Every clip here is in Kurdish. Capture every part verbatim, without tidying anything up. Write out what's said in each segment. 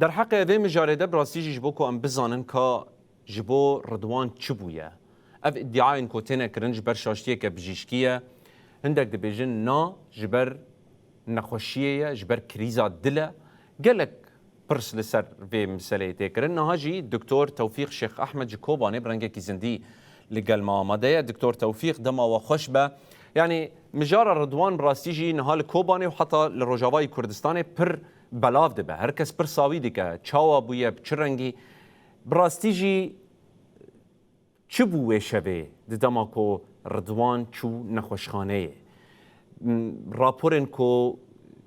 Derheqê vê mijarê de bi rastî jî ji bo ku em bizanin ka ji bo Ridwan çi bûye. Ev îdiayên ku têne kirin ji ber şaştiyeke bijîşkî ye. Hindek dibêjin na ji ber nexweşiyê ye, ji ber krîza dil e. Gelek pirs li ser vê meseleyê tê kirin. Niha jî Doktor Tewfîq Şêx Ehmed ji Kobanê bi rengekî zindî li gel me amade ye. Doktor Tewfîq, dema we xweş be. Yanî mijara Ridwan bi rastî jî niha li Kobanê û heta li Rojavayê Kurdistanê pir belav dibe. Her kes pirsa wî dike, çawa bûye, bi çi rengî? Bi rastî jî çi bû wê şevê di dema ku Ridwan çû nexweşxaneyê? M, raporên ku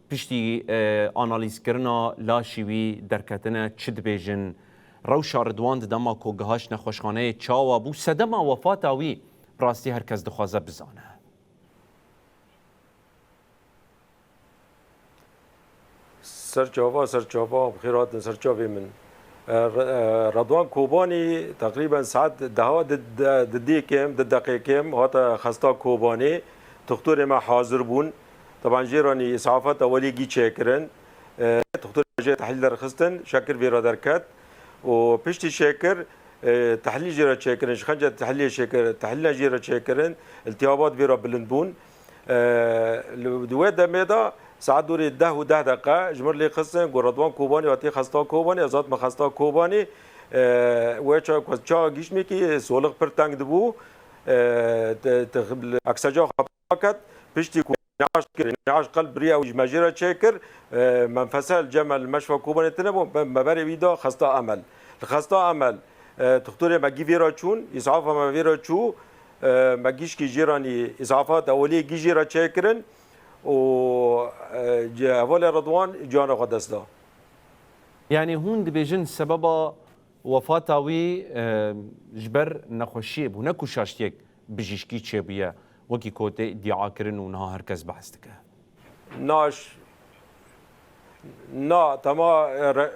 piştî, e, analîzkirina laşî wî derketine çi dibêjin? Rewşa Ridwan di dema ku gihaşt nexweşxaneyê çawa bû? Sedema wefata wî bi rastî her kes dixwaze bizane. Ser çava, ser çava, bi xêr hatin ser çavê min. E, Re-, e, Redwan Kobanî teqrîben saet deha di, di, di dê kêm, di deqê kêm hate xesta Kobanê. Doktorê me hazir bûn. Teban jê re nî îsafat ewelî gî çêkirin. E, doktorê me jê tehlîl derxistin, şekir vê re derket. Û piştî şekir, e, tehlîl jê re çêkirin, ji xence tehlîlê şekir, tehlîla jê re çêkirin, iltihabat vê re bilind bûn. E, li, di wê demê de saet dorê deh û deh deqe ji mir lê xistin, got Redwan Kobanî hatî xesta Kobanî, ez hatime xesta Kobanî. E, wê ça, ça gihişt me kî solix pir teng dibû. E, te, te, ekseca xwe ket, piştî ku neaş kir, neaş qelb biriya wî ji me jê re çêkir, e, menfese li cem me li meşfa Kobanê tine bû, me, me berê wî da xesta Emel. Li xesta Emel, e, doktorê me gî vê re çûn, îsafa me vê re çû, e, me gişkî jê re nî, îsafat eweliyê gî jê re çêkirin û, e, ce-, hevalê Redwan ciyana xwe dest da. Yanî hûn dibêjin sebeba wefata wî, e, ji ber nexweşiyê bû, ne ku şaştiyek bijîşkî çêbûye, wekî ku tê îdia kirin û niha her kes behs dike? Naş, na, tema, e, re-,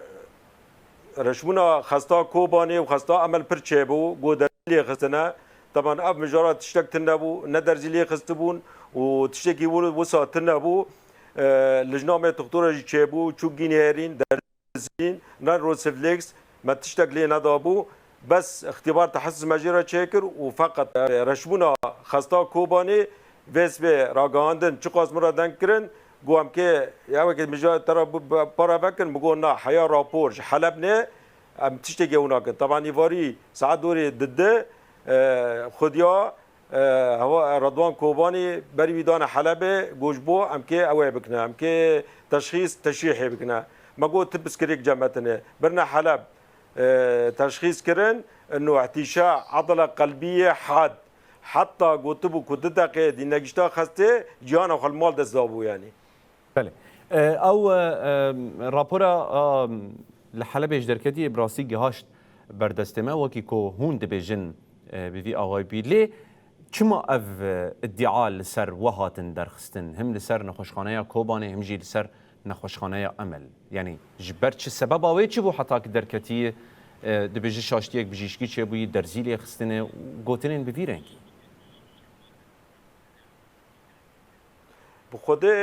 reşbûna xesta Kobanê û xesta Emel pir çêbû, ku derzî lê xistine. Teban ev mijara tiştek tune bû, ne derzî lê xistibûn û tiştekî wir-, wisa tune bû. E, lijna me doktora jî çêbû, çû gînê herîn, derzîn, ne Roseflex, me tiştek lê nedabû. Bes îxtîbar tehesus me jê re çêkir û feqet, e, reşbûna xesta Kobanê vê sibê ragihandin, çiqas min re deng kirin, got em kê, ew ê kê mijara te re bi, bi, para vekin, min got na, heya rapor ji Heleb ne, em tiştekê ew nakin. Teban îvarî saet dorê di di, e, xudiya, e, hewa, Redwan Kobanî berî wî dane Helebê, got ji bo em kê ew ê bikine, em kê teşxîs, teşrîhê bikine. Me got ti piskirêk cem me tine. Birine Heleb, e, teşxîs kirin, ino ihtîşa adala qelbiyê had. Heta gotibû ku du deqê dî negişta xestê, ciyana xwe li mal dest dabû yanî. Belê. E, ew, e, e, rapora, e, li Helebê ji derketiyê bi rastî gihaşt ber destê me, wekî ku hûn dibêjin, e, bi vî awayî bî. Lê çima ev, e, îdia li ser we hatin derxistin? Him li ser nexweşxaneya Kobanê, him jî li ser nexweşxaneya Emel. Yanî ji ber çi sebeba wê çi bû heta ki derketiyê, e, dibêji şaştiyek bijîşkî çêbûyî, derzî lê xistine û gotinên bi vî rengî? Bi Xwedê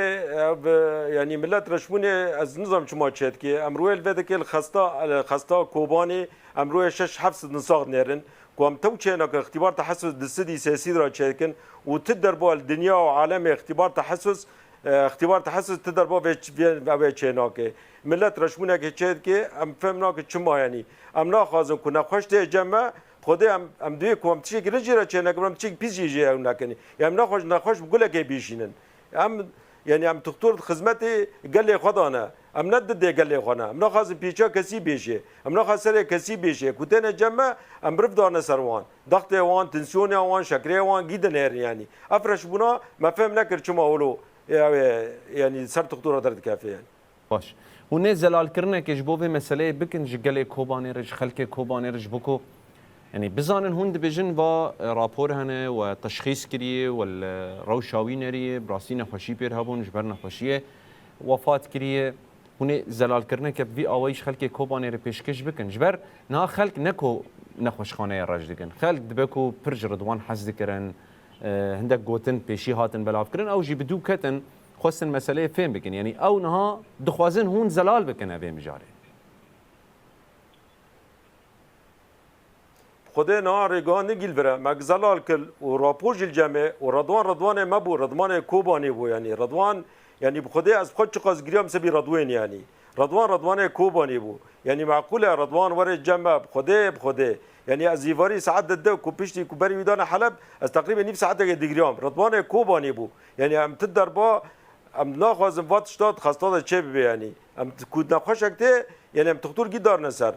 ev, yanî millet reşbûnê ez nizam çima çêdikê. Em rûyê li vê dikê li xesta, li xesta Kobanê em rûyê şeş heft sed insan nêrin. Ku em tew çênakin, îxtîbar tehesus di sidî sê sî ra çêdikin û ti derba li dinya û alemê îxtîbar tehesus, e, îxtîbar tehesus ti derba vê ç-, vê, vê çênake. Millet reşbûnekê çêdike, em fêm nakin çima yanî. Em naxwazin ku nexweş tê cem me, Xwedê em, em divê ku em tiştekî rin jê re çênekin, em tiştekî pîs jî jê ew nekin. Ya em nexweş, nexweş bi gulekê bîşînin. Em, yanî em doktor xizmetê gelê xwe dane. Em ne didê gelê xwe ne. Em naxwazin pêça kesî bêjê. Em naxwazin serê kesî bêjê. Ku têne cem me, em miriv dane ser wan. Daxtê wan, tensiyonya wan, şekerê wan gî dinêrin yanî. Ev reşbûna me fêm nekir çima wilo, e, ew ê, yanî ser doktora derdikeve yanî. Baş. Hûn ê zelalkirinekê ji bo vê meseleyê bikin ji gelê Kobanê re, ji xelkê Kobanê re, ji bo ku, yanî bizanin hûn dibêjin va, e, rapor hene we teşxîs kiriye, we li rewşa wî neriye, bi rastî nexweşî pêr hebûn, ji ber nexweşiyê wefat kiriye. Hûn ê zelalkirineke bi vî awayî ji xelkê Kobanê re pêşkêş bikin. Ji ber niha xelk ne ku nexweşxaneyê reş dikin. Xelk dibe ku pir ji Ridwan hez dikirin, e, hindek gotin pêşî hatin belavkirin, ew jî bi dû ketin. Xwestin meseleyê fêm bikin. Yanî ew niha dixwazin hûn zelal bikin evê mijarê. Xwedê niha rêga nigîl vire, me zelal kir û rapor jî li cem e û Redwan Redwanê me bû, Redwanê Kobanê bû, yanî Redwan, yanî bi Xwedê ez bi xwe çiqas giriyam sebî Redwên, yanî Redwan Redwanê Kobanê bû. Yanî meqûl e Redwan were cem me, bi Xwedê, bi Xwedê. Yanî ez îvarî saet de de ku piştî ku berî wî dane Heleb, ez teqrîben nîv saetekê digiriyam. Redwanê Kobanê bû. Yanî em ti derba, em naxwazin va tişta di xesta de çê bibe, yanî. Em t-, ku nexweşek tê, yanî em tixtur gî darine ser.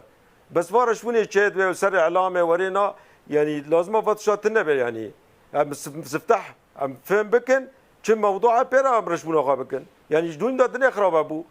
Bes va reşbûnê çê dibe û ser îlamê werê na, yanî lazim e va tişta tune be, yanî. Em sif-, sifteh, em fêm bikin, çi mewdûa pê re em reşbûna xwe bikin. Yanî ji dûn de dinê xirabe bû.